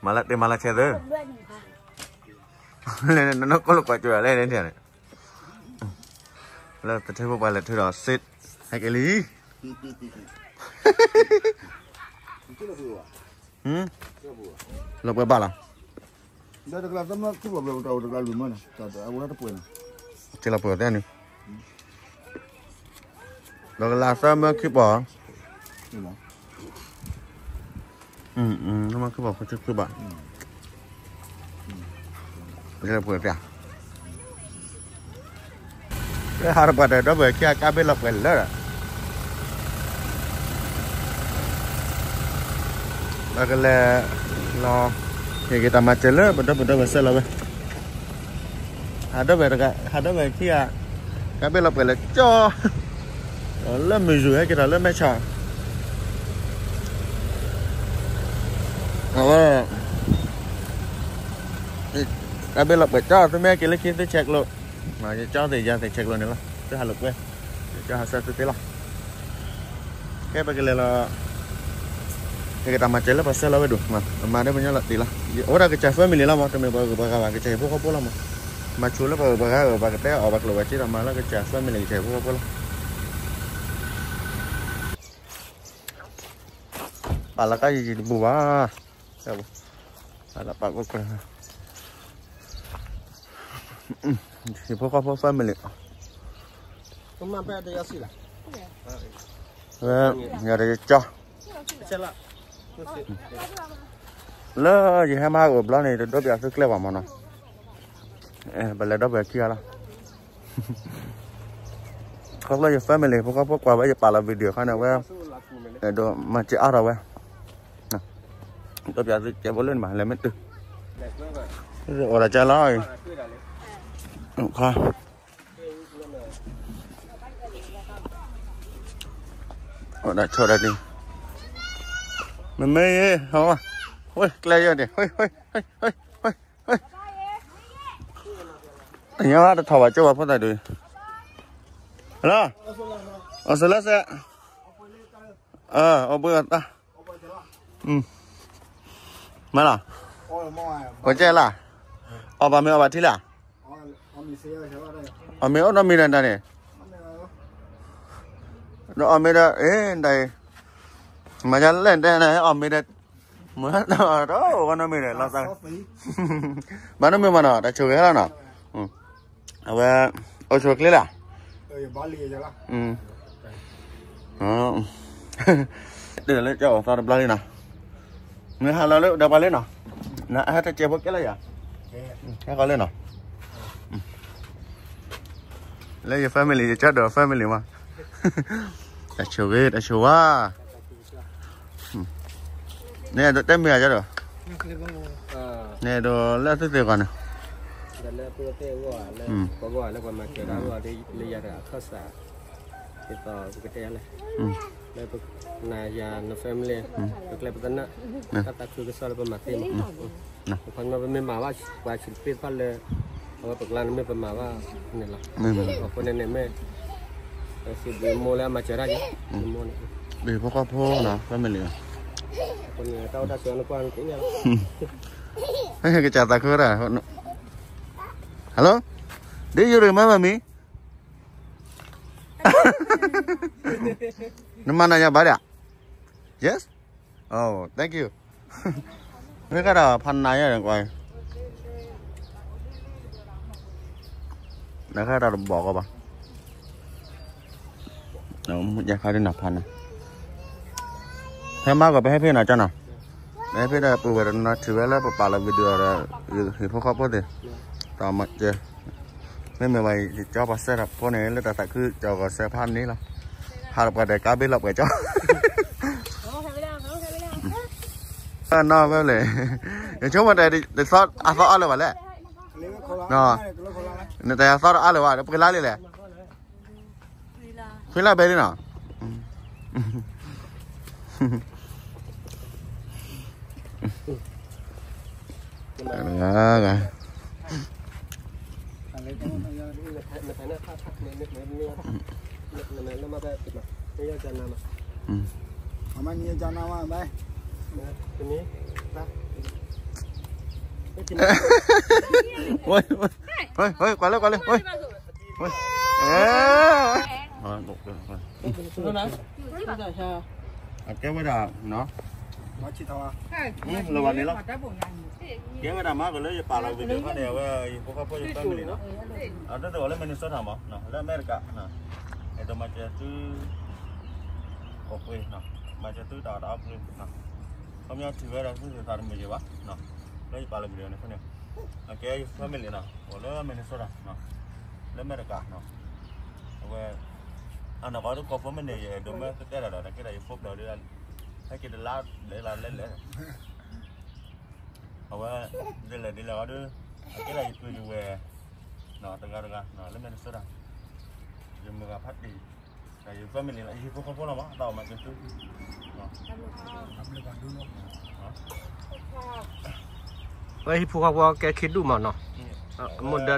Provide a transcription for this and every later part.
မၤလၢတ့မၤလၢဆဲးသု, လဲၤနနီၢ်ကီၢ်လိာ်ကွဲးကၠိၤလဲၣ်န့ၣ်, လၢတထံဖိပှၤလဲၤထုးဒီးစ့း, ဟဲက့ၤလံ, လီၤပှဲၤဘၣ်လီၤ, က့ၤလီၤပှဲၤတဲန့ၣ် ဒီးကလးသၢမၢခံပီၤ, မၢခံပီၤဖိဆံခွံဘၣ်, ပှဲၤ, ဟးတပှၢ်တၢၢ်ဒီပုၢ်ဝဲၢ်ခံဂၤကါဘ့ၣ်လီၤပှဲၤလၢာ်ဒီး ပကလဲၤလီၤ, ဟ့ၣ်က့ၤတၢ်မၤစၢၤလၢပဒီပုၢ်ဝဲၢ်ဆဲးလီၤဝဲ, ဟးဒီပုၢ်ဝဲၢ်တဂၤ, ဟးဒီပုၢ်ဝဲၢ်ခံဂၤ, ကါဘ့ၣ်လီၤပှဲၤလၢာ်ကၠီ, လၢမုၢ်ယူၤဟဲက့ၤထီၣ်လၢမဲဆီး, အဝဲ ကါဘ့ၣ်လီၤပှဲၤကၠီ သုမ့ၢ်ဟဲက့ၤလၢခံသုဆဲးကျိး, ယကၠီသ့ၣ်ယၤသ့ၣ်ဆဲးကျိးန့ၣ်လီၤ သုဟးလိာ်ကွဲ, ယကၠီဟးဆၢသုသ့လီၤ, ကဲပကလဲၤလီၤ, ဟ့ၣ်က့ၤတၢ်မၤစၢၤလၢပှၤဆဲးလီၤဝဲဒိၣ်, ပမၤဒီးပညီလီၤတံၢ်လီၤ, အိၣ်ဒၣ်ကစၢ် family လီၤမး တမ့ၢ်ပှၤဂုၤပှၤဂၤဘၣ် ကစၢ်ဟံၣ်ဖိဃီဖိလီၤမး, မၤဆိလၢပှၤဂုၤပှၤဂၤဘၣ် ပကတဲအီၣ်ပှၤကျိၣ်ပှၤစ့ဒီးမၤလၢကစၢ် family ကစၢ်ဟံၣ်ဖိဃီဖိလီၤ ပာ်လီၤကါယံာ်ယံာ်တဘူၣ်ဘၣ်, ပာ်လီၤပာ်ကီၢ်, ဟံၣ်ဖိဃီဖိ family, ယၤဒီးယကၠီ, လၢယဟဲမၤအိၣ်ဘျီန့ၣ် တဒိးပၠးသုကျဲဘၣ်မးနီၤ, ပလဲၤဒီပုၢ်ဝဲၢ်ခံဂၤလီၤ, ခီဖျိယ family ဖိဃီဖိကွၢ်ဝဲယပာ်လီၤ video ခါန့ၣ်ဝဲ, အဲၣ်ဒိးမၤစၢၤအါထီၣ်ဝဲ ဒီးပၠးသုကဲဖိလၢန့ၣ်မး လဲၤမ့ၢ်တုၤ, အိၣ်ဒီးကၢလီၤအံၤ, အိၣ်ဒီးဆိဒၣ်တံၢ်, မ့မ့ၢ်ယဲ, ဝဲကျဲယဲန့ၣ်, ညါတထီၣ်ဘၣ်ကၠိဘၣ်ဖိသၣ်ဒုး, hello, အိၣ်စလၢစဲး, အိၣ်ဘှံးအသး, မ့ၢ်လီၤ, ပကဲလၢ, အီၣ်ဘၣ်မ့ၤအီၣ်ဘၣ်ထံလၢ, အီၣ်မ့ၤအိၣ်နီတမံၤဒီးတၢ်န့ၣ်, ဒီးအီၣ်မ့ၤဒီး အ့ၣ်တၢ်အံၤ, မၤယါလဲၣ်တဲန့ၣ် အီၣ်မ့ၤဒီး, မ့ၢ်တၢ်အီၣ်တအိၣ်နီတမံၤဒီး လီၤသး, ဘၣ်နီတမံၤမးနီၤ တၢ်ဆိၣ်ဂ့ၤလီၤနီၤ, အဝဲ, အိၣ်ဆိၣ်ကျ့လၢ်, တုၤလၢကၠီအိၣ်သီတဘျီလံနီၤ, မ့ၢ်ဟးလီၤလၢဒီးပှၤလၢနီၤ, နဟဲတစဲးဖိကဲလၢယၤ, ဟဲဃီလၢနီၤ, လၢယ family ယကၠီဒီး family မး, တၢ်ဆိၣ်ဂ့ၤတၢ်ဆိၣ်ဝါ န့ၣ်အဲၣ်ဒိးတဲမ့ၢ်ဂ့ၤဒီး, န့ၣ်အဲၣ်ဒိးလၢသုသ့ၣ်ဂီၢ်န့ၣ်, ပဂီၢ်လၢပှၤမၤစၢၤတၢ်ဂီၢ်လၢယၤဒီးအခၢၣ်စး, ဒ်သိးပကတဲလဲၣ်, လၢပနာ်ယၤန family, ပကျဲပသနၢၣ်, တၢ်သးခုကစီၣ်လၢပမၤသ့မး, ပမ့ၢ်မၤဘၣ်ပှၤဆံးတပ့ၢ်တဖၣ်လၢ, အဝဲပကျါန့ၣ်မ့ၢ်ပမၤဘၣ်န့ၣ်လီၤ, အဃိန့ၣ်န့ၣ်မ့ၢ် စံးဘျုးမိၢ်လၢအမၤစၢၤတၢ်ယၤ, မိၢ်န့ၣ်, ဘၣ်ဖိဃီဖိနီၤ family, အဃိန့ၣ်တၢ်အိၣ်တၢ်ဆိးနကွၢ်န့ၣ်သ့ၣ်ညါလီၤ, ကစၢ်သးခုတၢ်, hello, do you remember me? နမၤနၤယၤဘၣ်ဒၣ်, yes, oh thank you, မ့ၢ်ကဒီးဖးနၤယၤကွၢ်, နကဒီးတဘီၣ်ကီးဘၣ်, ယခါဒ်နၤဖးနၤ, ဟဲမၤကီးပဟဲဖ့ၣ်နၤကၠီနီၤ, ပဟဲဖ့ၣ်ဒီးပုၢ်ဝဲၢ်တနီၤထံၣ်ဝဲလၢပပာ်လီၤ video ဒီး, ဟံၣ်ဖိဃီဖိသ့ၣ်, တၢ်မၤစၢၤ, မ့မ့ၢ်ဝဲယကၠီပှၤစဲထီၣ်ဖိန့ၣ် လၢတၢ်သးခုကၠီဂီၤစဲးဖးန့ၣ်လီၤ, ဟးတပှၢ်ဒီးကါဘ့ၣ်လီၤပှဲၤကၠီ နီၢ်ဝဲလဲၣ်, ယဆိကမိၣ်တၢ်အသီအါလၢၤဘၣ်လဲၣ်, နတၢ်အသီတအါလၢၤဘၣ် ပှဲၤလါလံလဲၣ်, ခွံလါဘဲလံနီၤ, အမနံၤအကနါမးဘဲ, နံၤ, ဝဲ ဝဲ ဝဲ ကွၢ်လၢ ကွၢ်လၢ ဝဲ ဝဲ အဲ အကဲဝဲဒၣ်နီၤ လၢဘၣ်န့ၣ်လီၤ ကဲဝဲဒၣ်မးကလၢယပာ်လီၤ video ခါန့ၣ် အဝဲယဖိခီဖိယ family နီၤ အတၢ်တဂီၤလၢ Minnesota မး လၢအမဲရကၤ အဲၣ်ဒိးမၤစၢၤသု ကိးပှ့ၤနီၤ မၤစၢၤသုတၢ်အီၣ်တၢ်အီပှ့ၤနီၤ ခီပညီထံၣ်ဝဲဒၣ်သုသးတမုာ်ယံၤဘၣ်နီၤ လၢယပာ်လီၤ video န့ၣ် အကဲယ family နီၤ အိၣ်လၢ Minnesota နီၤ လၢအမဲရကၤနီၤ အဝဲ အနီၢ်ကီၢ်ဒုးကိးဖိမ့ၢ်န့ၣ် ယအဲၣ်ဒိးမ့ၢ်သတဲတၢ်ဒီး တၢ်ကဲဒၣ်ယဖိပျဲၢ်ဒုး ဟဲက့ၤတလါ လဲၤလီၤလဲၤလဲၤ အဝဲ ဒ်လဲၣ်ဒ်လဲၣ်အီၤဒုး အကဲဒၣ်ယပုၢ်ယဝဲၢ် တဂၤတဂၤ လၢ Minnesota ယမုၢ်ဂၤဖးတံၢ် ယ family လီၤ ယဟံၣ်ဖိဃီဖိလီၤမး တၢ်အီၣ်မၤစၢၤသု ဝဲဟံၣ်ဖိဃီဖိကဲခံဒူၣ်မးနီၤ အမိၢ်ဒၢ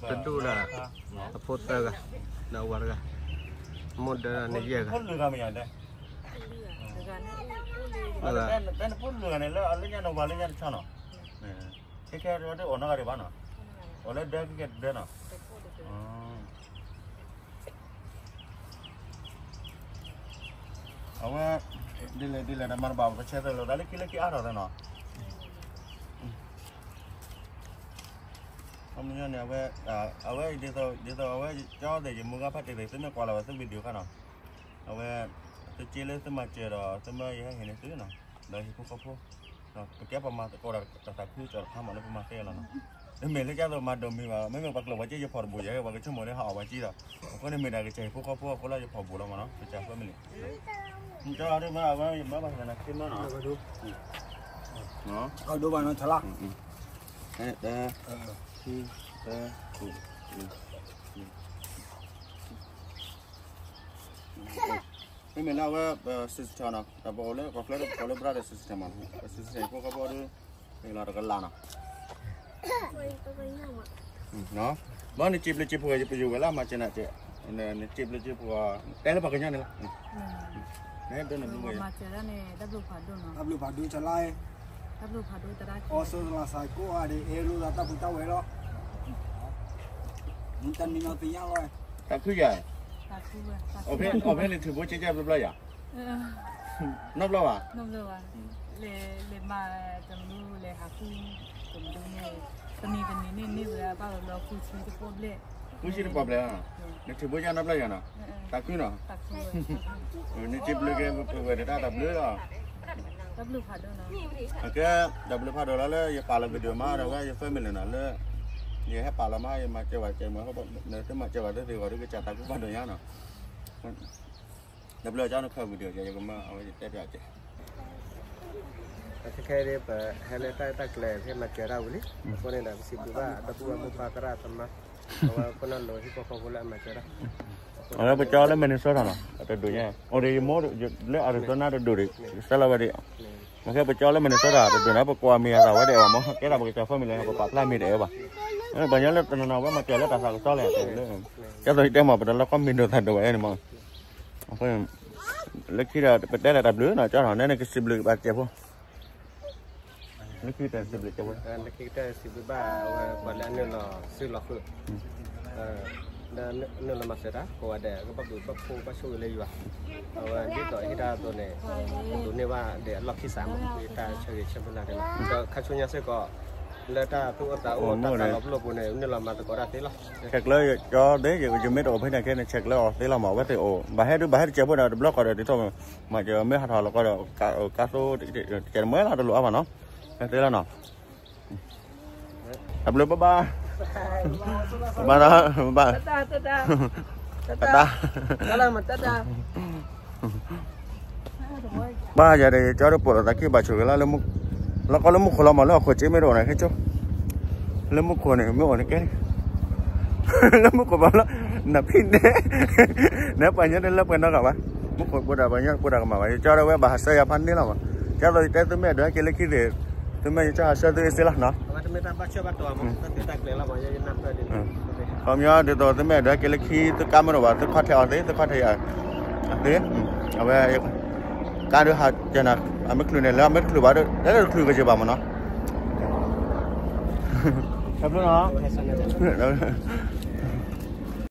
တဒူၣ်ဒီး အဖိသၢဂၤ ဒီးအဝၤတဂၤ အမိၢ်ဒၢန့ၣ်ယဲၢ်ဂၤ တဲနဖိလွံၢ်ဂၤန့ၣ် လၢအလၢညါနီၤ ဝၤလၢညါတဆီနီၤ ခဲခဲဒၣ်အိၣ်နီတဂၤဒံးဘၣ်နီၤ အိၣ်လၢဒၢကဲဒၢနီၤ အဝဲ ဒ်လဲၣ်ဒ်လဲၣ်ဒီးမၤတဘၣ် ပဆဲးသးလီၤ တၢ်လၢခံလၢခံအါထီၣ်သးနီၤ ခီပညီန့ၣ် အဝဲ အဝဲ ဒ်သိး ဒ်သိးအဝဲ ကၠီသ့ၣ် ယမုၢ်ဂၤဖးတံၢ်သ့ၣ် သုမ့ၢ်ကွၢ်လီၤဝဲသု video ခါနီၤ အဝဲ သုစ့လၢသုမၤစၢၤဒီး သုမၢယဟဲဟ့ၣ်န့ၢ်သုနီၤ ဒီးဟံၣ်ဖိဃီဖိ ပကဲပှၤမၤသကိးဒီးတၢ်သးခုကစီၣ်တခါမးလၢပမၤသ့လီၤနီၤ တမ့ၢ်လၢကသိးမၤဒိးမံဘၣ် မ့မ့ၢ်ပှၤကျိာ်ပှၤစ့ယဖီၣ်တဘိၣ်ယဲ ပှၤကဆိကမိၣ်လၢဟးအီၣ်ပှၤစ့ဒီး အဃိန့ၣ်မ့ၢ်ဒၣ်ကစၢ်ဟံၣ်ဖိဃီဖိအဃိလၢယဖီၣ်တဘိၣ်လီၤမးနီၤ ကစၢ် family ကၠီဒ်မ့ၢ်အဝဲယမၤဘၣ်သနာ်က့မးနီၤ အဒိဘၣ်နီၤ ဆလါ တၢ ခံ တၢ ခိၣ် မ့မ့ၢ်လၢအဝဲ sister နီၤ ဒီးပအိၣ်လၢကီၢ်ချၢ ပကိးလၢ brother sister မး sister ဟံၣ်ဖိဃီဖိဒီး မ့ၢ်လီၤတကလးနီၤ ဘၣ်နစံးဘျုးစံးဖှိၣ် ပယိၤဝဲလၢမၤစၢၤနၤကဲ နစံးဘျုးစံးဖှိၣ် တဲလၢပှၤကညီန့ၣ်လီၤ နဒိနဘျုးဝဲ မၤစၢၤဒၣ်န့ၣ် တၢ်ဘျုးဖးဒိၣ်နီၤ တၢ်ဘျုးဖးဒိၣ်ဆလါ တၢ်ဘျုးဖးဒိၣ်တရၣ် အီစၢလီၤစၢကိးဂၤဒဲး အဲၣ်လိာ်သးတၢ်ပူၤတၢ်ဝဲၤလီၤ မ့ၢ်တၢ်မံနီၤသ့ၣ်ညါလီၤ တၢ်ခုယၤ တၢ်ခုဝဲ အီၣ်ဖဲန့ၣ်ထံၣ်ဘိကဲကဲဘျီဘျီယၤ နီတဘျီဘၣ် နီတဘျီဘၣ် လဲၤ လဲၤမၤတမုၢ်လဲၤဟးဃု တမုၢ်န့ၣ် တနံၤတနံၤန့ၣ်န့ၢ်ဝဲဒၣ်ဘၣ်ဝဲဘျီဃုဆံတပီၢ်ဘျဲၣ် ဃုဆံတပီၢ်ဘျဲၣ် နထံၣ်ဘိယၤနီတဘျီယၤနီၤ တၢ်ခုနီၤ တၢ်ခုဝဲ နစံးဘျုးက့ၤပဝဲဒၣ်တၢ်ဘျုးလီၤ တၢ်ဘျုးဖးဒိၣ်နီၤ အကဲ တၢ်ဘျုးဖးဒိၣ်လီၤလၢယပာ်လီၤ video မးဒီးဝဲယ family နီၤလၢ ယဟဲပာ်လီၤမး ယမၤစၢၤဝဲကဲမး သုမၤစၢၤဝဲသုသ့ၣ်ဂီၤဒုးကစၢ်တၢ်ကူၣ်ဖးဒိၣ်ညါနီၤ တၢ်ဘျုးကၠီနခၢၣ် video ယကမၤအဝဲယတဲပၠးကဲ ခဲခဲဒ်ပဟဲလၢတၢ်အဲၣ်တၢ်ကျဲၤ ဟဲမၤစၢၤတၢ်ဝံၤလံ အဃိန့ၣ်ဒီး ပစံးဘျုးဘၣ် ဒီပုၢ်ဝဲၢ်မိၢ်ပၢ်သရၣ်သမါ အဝဲခိၣ်နၢ်လိၤဟံၣ်ဖိဃီဖိလၢအမၤစၢၤတၢ် အဝဲပကၠီလၢ Minnesota နီၤ တဒိၣ်ညါ အိၣ်ဒီးယမိၢ်လၢ Arizona တဒိၣ်ဒီး ဆဲးလီၤဝဲဒၣ် မ့ၢ်ခဲပကၠီလၢ Minnesota တဒိၣ်န့ၣ် ပကွၢ်မ့ၢ်အသးဝဲဒၣ်အီၤမ့ၢ် ကဲဒၣ်ပကစၢ် family န့ၣ် ပပာ်ဖျါမ့ၢ်တအဲၣ်ဘၣ် ပှၤညီလၢတနီၤနီၤဝဲမၤစၢၤလၢတၢ်သးကစီၣ်လဲၣ် ကဲသိးယတဲမ့ၢ် ပတလီၢ်ကီၢ်မ့ၢ်ဒိၣ်သးဒိၣ်ဝဲန့ၣ်မ့ၢ် အဃိ လၢခံဒီးပတဲလၢတၢ်ဘျုးနီၤ ကၠီနီၤ နဲနကစံးဘျုးဘၣ်ကဲဖိ လၢခံတၢ်စံးဘျုးကဲဖိ လၢခံကတၢၢ်စံးဘျုးဘၣ် အဝဲပှၤလၢအနုာ်လီၤစုလီၤဃုာ် လၢနုာ်လီၤမၤစၢၤတၢ် ကိးဂၤဒဲး ကဘၣ်ဘျုးဘၣ်ဖှိၣ်ဘၣ်ဆိၣ်ဂ့ၤလၢယွၤ အဝဲဒ်သိးဟ့ၣ်တၢ်အသိးန့ၣ် ဒိးန့ၢ်ဘၣ်ဒီးအလီၢ်ခံစးမး တၢ်ဆၢဂ့ၤဆၢမုၢ်လၢ်န့ၣ်လီၤ ဒီးခါဆူညါစ့ၢ်ကီး လၢတၢ်သူၣ်အိၣ်သးအိၣ်တၢ်သးလီၤပလိာ်ပူၤန့ၣ် နုာ်လီၤမၤသကိးတၢ်သ့လီၤ ဆဲးကျၢကၠီသ့ ယမ့ၢ်တအိၣ်ဖဲန့ၣ်ခဲန့ၣ် ဆဲးကျၢအီၤသ့လီၤမး အဝဲသ့ၣ်အိၣ် ဘၣ်ဟဲဒုးဘၣ်ဟဲတစဲးဖိဒီးတဘျီဃီဒီးဒ်သိး မၤစၢၤမ့ၢ်ဟးထီၣ်လီၤကီးဒီး ကါသိ တကဲးတမှဲလီၤတလိၣ်အါဘၣ်နီၤ သ့လီၤနီၤ အဘျုးဘၣ်ဘၣ် ဘၣ်ဘၣ် တၢ်တၢ် ဘၣ်ယၤဒီး ကၠီတပိာ်လီၤသးခံဘၣ်ဆိၣ်ဂ့ၤလီၤ လီၤကီလၢမူခိၣ်လီၤမး လၢဟီၣ်ခိၣ်က့မ့ၢ်တအိၣ်န့ၣ် ခဲကၠိ လၢမူခိၣ်န့ၣ် မ့ၢ်အိၣ်န့ၣ်ကဲ လၢမူခိၣ်ဘၣ်လီၤ နဖံးန့ၣ် နပှၤညီတလၢပှဲၤနီတဂၤဘၣ် မူခိၣ်ပှၤဒၣ်ပှၤညီပှၤဒၣ်ကမၣ်ဘၣ် ယကၠီဒီးဝဲဘၣ်ဟးဆှၢယၤဖးန့ၢ်လီၤမး ကၠီသိးယတဲသုမ့ၢ်အဲၣ်ဒိးဟဲက့ၤလၢခံသ့ၣ် သုမ့ၢ်ယကၠီဟးဆှၢသုအ့ၣ်စ့လီၤနီၤ ခီပညီဒ်သိး သုမ့ၢ်အဲၣ်ဒိးဟဲက့ၤလၢခံသုကါမ့ၢ်တအိၣ်ဘၣ် သုခီၣ်ထဲအီၤသ့ သုခီၣ်ထဲယၤသ့ အဝဲ ကါဒုးဟးကနၤ အမ့ၢ်ချုးန့ၣ် လၢအမ့ၢ်တချုးဘၣ်ဒီး လဲၤတချုးကယဲၢ်ဘၣ်မးနီၤ တၢ်ဘျုးနီၤ.